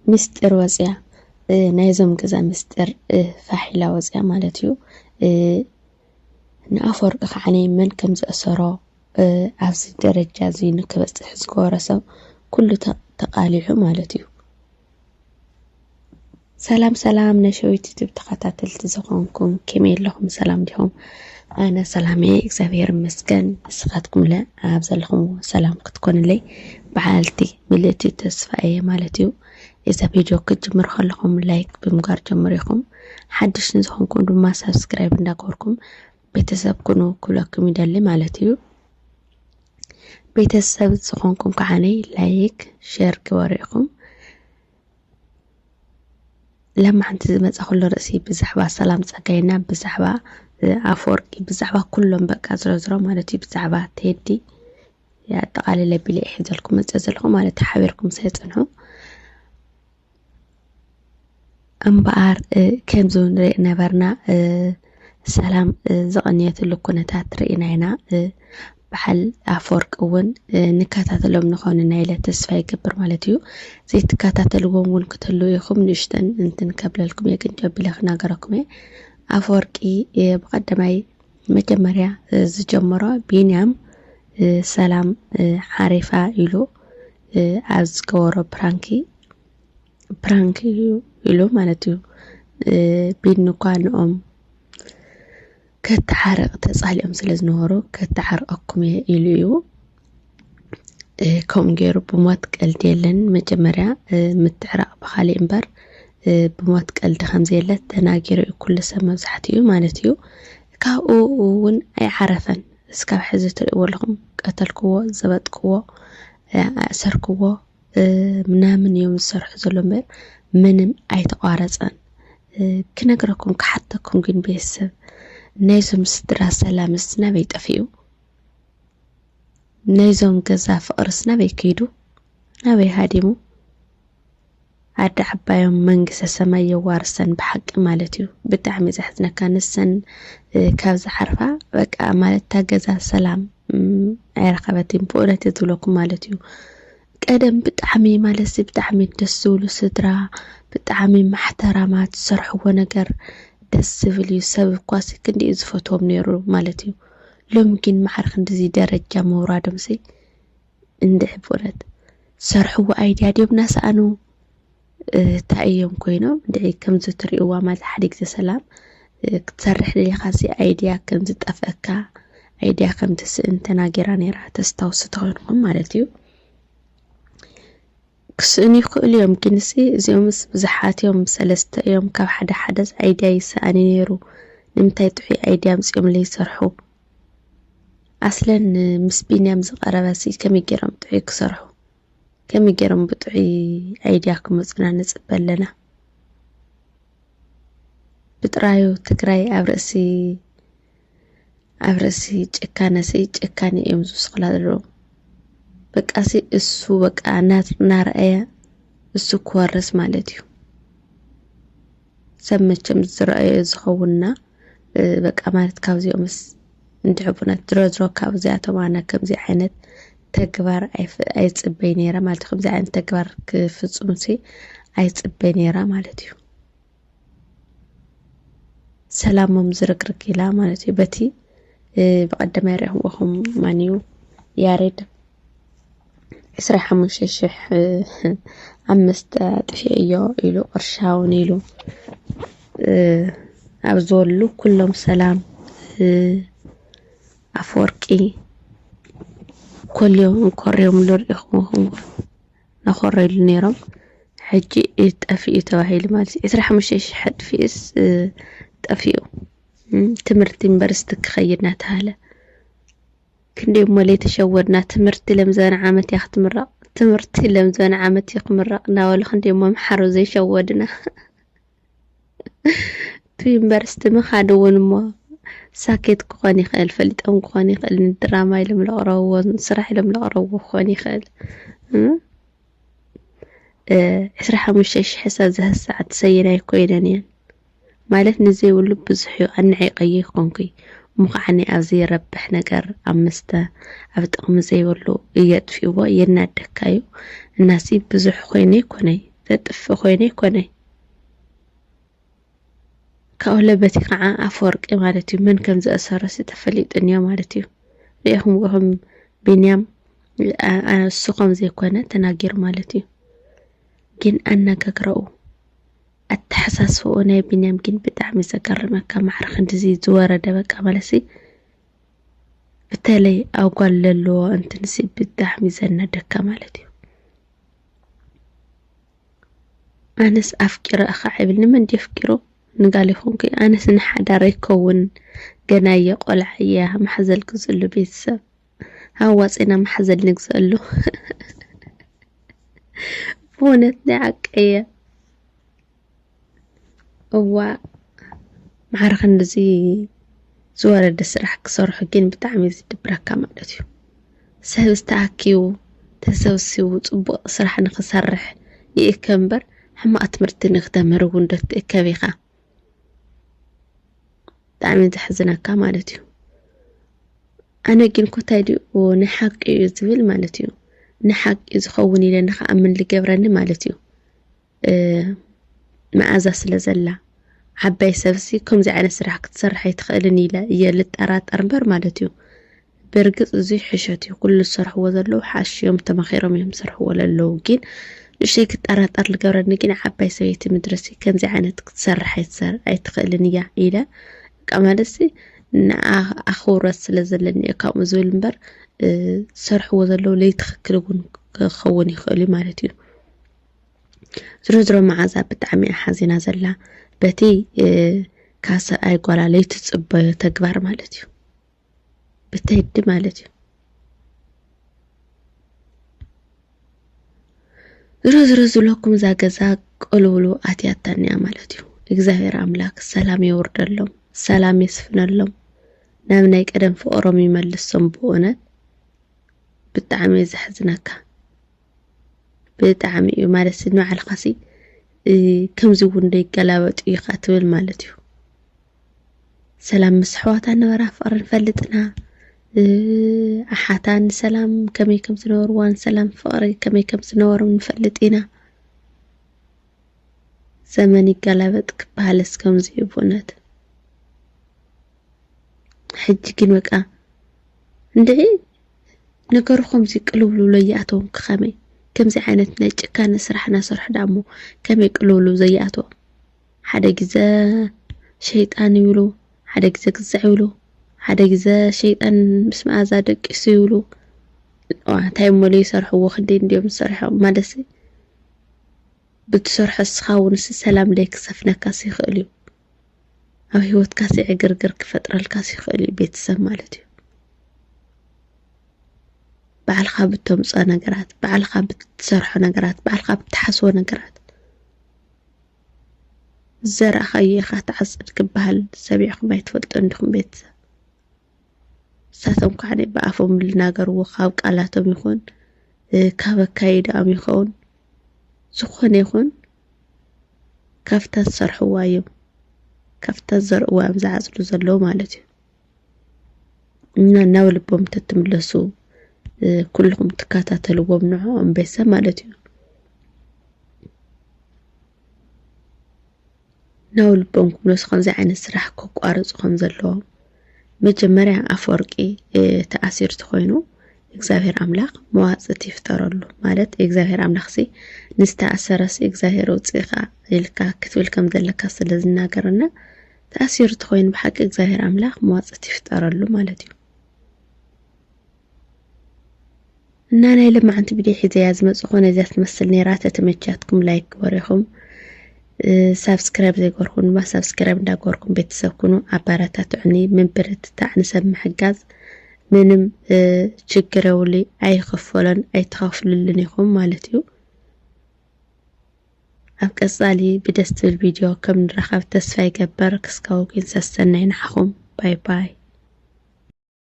ምስጢር ወፅያ፣ እ፣ ናይዞም ገዛ ምስጢር፣ እ፣ ፋሕ ኢላ ወፅያ ማለት እዩ። እ፣ ንኣፈወርቂ ከዓኒ መን ከም ዘእሰሮ፣ እ፣ ኣብዚ ደረጃ እዚ ንክበፅሕ ዝገበሮ ሰብ ኩሉ ተ-፣ ተቃሊሑ ማለት እዩ። ሰላም ሰላም፣ ናይ ሸዊት ዩቱብ ተኸታተልቲ ዝኾንኩም ከመይ ኣለኹም? ሰላም ዲኹም? ኣነ ሰላም እየ፣ እግዚኣብሔር ይመስገን። ንስኻትኩም ለ ኣብ ዘለኹም ሰላም ክትኮንለይ በዓልቲ ምልእቲ ተስፋ እየ ማለት እዩ። እዛ ቪድዮ ክትጅምሩ ከለኹም ላይክ ብምግባር ጀምሩ ኢኹም። ሓድሽ ንዝኾንኩም ድማ ሳብስክራይብ እንዳገበርኩም ቤተሰብ ኩኑ ክብለኩም ይደሊ ማለት እዩ። ቤተሰብ ዝኾንኩም ከዓነይ ላይክ፣ ሼር ግበሩ ኢኹም። ለማሕንቲ ዝመጻ ኩሉ ርእሲ ብዛዕባ ሰላም ጸጋይና፣ ብዛዕባ፣ እ፣ ኣፈወርቂ፣ ብዛዕባ ኩሎም በቃ ዝሮ ዝሮ ማለት እዩ፣ ብዛዕባ ቴዲ የጠቓልል ኣቢለ እየ ሒዘልኩም መጽእ ዘለኹ ማለት እዩ። ሓቢርኩም ሳይጽንሑ እምበኣር፣ እ፣ ከምዚ ንርኢ ነበርና፣ እ፣ ሰላም፣ እ፣ ዝቐንየትሉ ኩነታት ርኢና ኢና። እ፣ በዓል ኣፈወርቂ እውን፣ እ፣ ንከታተሎም ንኾንና ኢለ ተስፋ ይገብር ማለት እዩ። ዘይትከታተልዎም እውን ክትህልዉ ኢኹም፣ ንእሽተን እንትን ከብለልኩም እየ፣ ግን ጨቢለ ክናገረኩም እየ። ኣፈወርቂ፣ እ፣ ብቐዳማይ መጀመርያ፣ እ፣ ዝጀመሮ ቢንያም፣ እ፣ ሰላም፣ እ፣ ሓሪፋ ኢሉ፣ እ፣ ኣብ ዝገበሮ ፕራንኪ፣ ፕራንክ እዩ ኢሉ ማለት እዩ። እ፣ ቢኒ እኳ ንኦም ከተሓርቕ ተጻሊኦም ስለ ዝነበሩ፣ "ከተሓርቐኩም እየ" ኢሉ እዩ። እ፣ ከምኡ ገይሩ ብሞት ቀልዲ የለን። መጀመርያ፣ እ፣ ምትዕራቕ ብኻሊእ እምበር፣ እ፣ ብሞት ቀልዲ ከም ዘየለ ተናጊሩ እዩ ኩሉ ሰብ መብዛሕትኡ ማለት እዩ። ካብኡ እውን ኣይዓረፈን። እስካብ ሕዚ ትርእይዎ ኣለኹም። ቀተልክዎ፣ ዘበጥክዎ፣ እ፣ ኣእሰርክዎ፣ እ፣ ምናምን እዮም ዝሰርሑ ዘሎ እምበር ምንም ኣይተቋረጸን። እ፣ ክነግረኩም፣ ክሓተኩም ግን ቤተሰብ፣ ናይዞም ስድራ ሰላምስ ናበይ ጠፊኡ? ናይዞም ገዛ ፍቕርስ ናበይ ከይዱ? ናበይ ሃዲሙ? ኣደ ዓባዮም መንግስተ ሰማይ የዋርሰን ብሓቂ ማለት እዩ። ብጣዕሚ ዘሕዝነካ ንሰን፣ እ፣ ካብ ዝሓርፋ በቃ ማለት እታ ገዛ ሰላም፣ እም፣ ኣይረኸበትን ብእውነት እየ ዝብለኩም ማለት እዩ። ቀደም ብጣዕሚ ማለት ሲ ብጣዕሚ ደስ ዝብሉ ስድራ፣ ብጣዕሚ ማሕተራማት፣ ዝሰርሕዎ ነገር ደስ ዝብል እዩ። ሰብ እኳ ሲ ክንዲ እዩ ዝፈትዎም ነይሩ ማለት እዩ። ሎሚ ግን ማዕረ ክንድዚ ደረጃ ምውራዶም ሲ እንድዒ ብእውነት ዝሰርሕዎ ኣይድያ ድዮም እናሰኣኑ፣ እ፣ እንታይ እዮም ኮይኖም? እንድዒ ከምዚ ትርእይዋ ማለት ሓደ ግዜ ሰላም፣ እ፣ ክትሰርሕ ደሊኻ ሲ ኣይድያ ከም ዝጠፍአካ፣ ኣይድያ ከም ትስእን ተናጊራ ነይራ፣ ተስታውሱ ተኾይንኩም ማለት እዩ። ክስእኑ ይኽእሉ እዮም፣ ግን ሲ እዚኦምስ ብዙሓት እዮም፣ ሰለስተ እዮም፣ ካብ ሓደ ሓደስ ኣይድያ ይሰኣን እዩ ነይሩ። ንምንታይ ጥዑይ ኣይድያ ኣምጺኦምለይ ይሰርሑ? ኣስለን ምስ ቢንያም ዝቐረበ ሲ ከመይ ገይሮም ጥዑይ ክሰርሑ? ከመይ ገይሮም ብጥዑይ ኣይድያ ክመጹና ንጽበ ኣለና? ብጥራዩ ትግራይ ኣብ ርእሲ፣ ኣብ ርእሲ ጭካነ ሲ ጭካነ እዮም ዝውስኹላ ዘለዉ። በቃ ሲ እሱ በቃ እናር-፣ እናረኣየ እሱ ክወርስ ማለት እዩ። ሰብ መቸም ዝረኣዮ ዝኸውንና፣ እ፣ በቃ ማለት ካብዚኦምስ እንድሕቡነት ድሮ ድሮ ካብ እዚኣቶም ኣነ ከምዚ ዓይነት ተግባር ኣይፍ-፣ ኣይጽበይ ነይረ ማለት እዩ። ከምዚ ዓይነት ተግባር ክፍጽሙ ሲ ኣይጽበይ ነይረ ማለት እዩ። ሰላሞም ዝርግርግ ኢላ ማለት እዩ። በቲ፣ እ፣ ብቐደማይ ርኢኹምዎ ማን እዩ? ያሬድ ዕስራ ሓሙሽተ ሽሕ፣ እ፣ ኣምስተ ኣጥፊኤዮ ኢሉ፣ ቅርሻውን ኢሉ፣ እ፣ ኣብ ዝበሉ ኩሎም ሰላም፣ እ፣ ኣፈወርቂ ኮልዮም ኮርዮምሉ ርኢኹምዎ። ነኾረይሉ ነይሮም። ሕጂ ጠፊኡ ተባሂሉ ማለት እዩ። ዕስራ ሓሙሽተ ሽሕ ኣጥፊኡስ፣ እ፣ ጠፊኡ። እም፣ ትምህርቲ ዩኒቨርሲቲ ክኸይድ እናተባሃለ። ክንደይ እሞ ለይተሸወድና፣ ትምህርቲ ለምዘበነ ዓመት እያ ክትምረቕ፣ ትምህርቲ ለምዘበነ ዓመት እዩ ክምረቕ እናበሉ ክንደይ እሞ መሓሩ ዘይሸወድና። እቲ ዩኒቨርሲቲ ምኻድ እውን እሞ ሳኬት ክኾን ይኽእል፣ ፈሊጦም ክኾን ይኽእል፣ ንድራማ ኢሎም ለቕረብዎ፣ ንስራሕ ኢሎም ለቕረብዎ ክኾን ይኽእል። እ? እ፣ ዕስራ ሓሙሽተ ሽሕ ሰብ ዘህስዓ ትሰየናይ ኮይነን እየን። ማለት ንዘይብሉ ብዙሕ እዩ፣ ኣንዒቀዮ ይኾንኩይ። እሞ ከዓኒ ኣብ ዘይረብሕ ነገር ኣብ መስተ፣ ኣብ ጥቕሚ ዘይብሉ እየጥፊእዎ፣ የናደካ እዩ። እናሲ ብዙሕ ኮይነ ይኮነይ። ዘጥፍእ ኮይነ ኣይኮነይ። ካብኡ ለበቲ ከዓ ኣፈወርቂ ማለት እዩ። መን ከም ዘእሰሮሲ ተፈሊጡ እኒኦ ማለት እዩ። ርኢኹም፣ ከም ቢንያም፣ አ-፣ አ-፣ እሱ ከም ዘይኮነ ተናጊሩ ማለት እዩ። ግን ኣነጋግረኡ፣ ኣተሓሳስባኡ ናይ ቢንያም ግን ብጣዕሚ ዘገርመካ። ማዕረ ክንድዚ ዝወረደ በቃ ማለትሲ፣ በተለይ ኣብ ጓል ዘለዎ እንትንሲ ብጣዕሚ ዘናደካ ማለት እዩ። ኣነስ ኣፍቂረ እኻ ዕብል፣ ንመን ድየ ኣፍቂሮ? ንጋል ይኹንኩ፣ ኣነስ ንሓዳር ኣይከውን፣ ገና እየ፣ ቆልዓ እየ፣ ማሕዘል ክዝሉ ቤተሰብ ኣዋፂና ማሕዘል ንግዘሉ። ብእውነት ናይ ዓቀየ። እዋ፣ ማዕረ ክንድዚ ዝወረደ ስራሕ ክሰርሑ ግን ብጣዕሚ ዝድብረካ ማለት እዩ። ሰብ ዝተኣኪቡ ተሰብሲቡ ጽቡቕ ስራሕ ንኽሰርሕ ይእከ እምበር፣ ሕማቕ ትምህርቲ ንክተምህር እውን ዶ ትእከብ ኢኻ? ብጣዕሚ ዘሕዝነካ ማለት እዩ። ኣነ ግን ኮታይ ድዩ ንሓቂ እዩ ዝብል ማለት እዩ። ንሓቂ ዝኸውን ኢለ ንኽኣምን ዝገብረኒ ማለት እዩ። እ፣ መኣዛ ስለ ዘላ፣ ዓባይ ሰብሲ ከምዚ ዓይነት ስራሕ ክትሰርሕ ኣይትኽእልን ኢለ እየ ልጠራጠር እምበር ማለት እዩ። ብርግጽ እዚ ሕሸት እዩ። ኩሉ ዝሰርሕዎ ዘለዉ ሓሽ እዮም፣ ተማኺሮም እዮም ዝሰርሕዎ ለለዉ። ግን ንእሽተይ ክጠራጠር ዝገብረኒ ግን ዓባይ ሰበይቲ ምድርሲ ከምዚ ዓይነት ክትሰርሕ ኣይትሰር-፣ ኣይትኽእልን እያ ኢለ። በቃ ማለትሲ ንኣ ኣኽብሮት ስለ ዘለኒ እየ ከምኡ ዝብል እምበር፣ እ፣ ዝሰርሕዎ ዘለዉ ለይትኽክል እውን ክኸውን ይኽእል እዩ ማለት እዩ። ዝሮ ዝሮ መዓዛ ብጣዕሚ እያ ሓዚና ዘላ በቲ፣ እ፣ ካብ ሰብኣይ ጓላ ለይትጽበዮ ተግባር ማለት እዩ። ብተዲ ማለት እዩ። ዝሮ ዝሮ ዝብለኩም እዛ ገዛ ቅልውሉ ኣትያታን እያ ማለት እዩ። እግዚኣብሔር ኣምላክ ሰላም የውርደሎም፣ ሰላም የስፍነሎም፣ ናብ ናይ ቀደም ፍቕሮም ይመልሶም። ብእውነት ብጣዕሚ እዩ ዘሕዝነካ። ብጣዕሚ እዩ ማለት ንባዕልኻሲ፣ እ፣ ከምዚ እውን ዶ ይገላበጡ ኢኻ ትብል ማለት እዩ። ሰላም ምስ ኣሕዋታ ነበራ ፍቕሪ ንፈልጥ ኢና። እ፣ ኣሓታን ሰላም ከመይ ከም ዝነበርዋን ሰላም ፍቕሪ ከመይ ከም ዝነበሮም ንፈልጥ ኢና። ዘመን ይገላበጥ ክበሃልስ ከምዚ እዩ ብእውነት። ሕጂ ግን በቃ እንድዒ ነገሩ ከምዚ ቅልውልው ለይኣተዎም ክኸመይ ከምዚ ዓይነት ናይ ጭካነ ስራሕ እናሰርሑ ደኣ እሞ ከመይ ቅልውልው ዘይኣተዎም? ሓደ ግዘ ሸይጣን ይብሉ፣ ሓደ ግዘ ግዛዕ ይብሉ፣ ሓደ ግዘ ሸይጣን ምስ መኣዛ ደቂሱ ይብሉ። እዋ፣ እንታይ እሞ ለይሰርሕዎ ክንደይ እንድዮም ዝሰርሖም ማለትሲ ብትሰርሖ እስኻ እውን ሲ ሰላም ለይክሰፍነካስ ይኽእል እዩ። ኣብ ህይወትካሲ ዕግርግር ክፈጥረልካስ ይኽእል እዩ ቤተሰብ ማለት እዩ። ባዕልኻ ብተምፅኦ ነገራት፣ ባዕልኻ ብትሰርሖ ነገራት፣ ባዕልኻ ብትሓስቦ ነገራት ዘራእኻዮ ኢኻ ትዓፅድ ክበሃል ሰሚዕኹም ኣይትፈልጡን ዲኹም ቤተሰብ? ንሳቶም ከዓ ብኣፎም ዝናገርዎ ካብ ቃላቶም ይኹን፣ እ፣ ካብ ኣካይዳኦም ይኸውን ዝኾነ ይኹን ካብታ ዝሰርሕዋ እዮም፣ ካብታ ዝዘርእዋ እዮም ዝዓፅዱ ዘለዉ ማለት እዩ። እና ናብ ልቦም ተትምለሱ፣ እ፣ ኩልኹም ትከታተልዎም ንዕኦም ቤተሰብ ማለት እዩ። ናብ ልቦም ክምለሱ ከምዚ ዓይነት ስራሕ ከቋርፁ ከም ዘለዎም መጀመርያ ኣፈወርቂ፣ እ፣ ተኣሲሩ ተኾይኑ እግዚኣብሔር ኣምላኽ መዋፅእቲ ይፍጠረሉ። ማለት እግዚኣብሔር ኣምላኽሲ ንዝተኣሰረሲ እግዚኣብሔር ውፅእኻ ኢልካ ክትብል ከም ዘለካ ስለ ዝናገረና ተኣሲሩ ተኾይኑ ብሓቂ እግዚኣብሔር ኣምላኽ መዋፅእቲ ይፍጠረሉ ማለት እዩ። እና ናይ ለማዓንቲ ቪድዮ ሒዘያ ዝመፅኹ ነዚያ ትመስል ነይራ። ተተመቻትኩም ላይክ ግበሩ ኢኹም። እ፣ ሳብስክራይብ ዘይገርኩም ድማ ሳብስክራይብ እንዳገርኩም ቤተሰብ ኩኑ። ኣባራታትዑኒ። ምብርትታዕ ንሰብ ምሕጋዝ ምንም፣ እ፣ ችግር የብሉ፣ ኣይኸፈሎን፣ ኣይተኸፍልልን ኢኹም ማለት እዩ። ኣብ ቀጻሊ ብደስ ትብል ቪድዮ ከም ንራኸብ ተስፋ ይገብር። ክስካው ግን ሰሰናይ ንዓኹም። ባይ ባይ።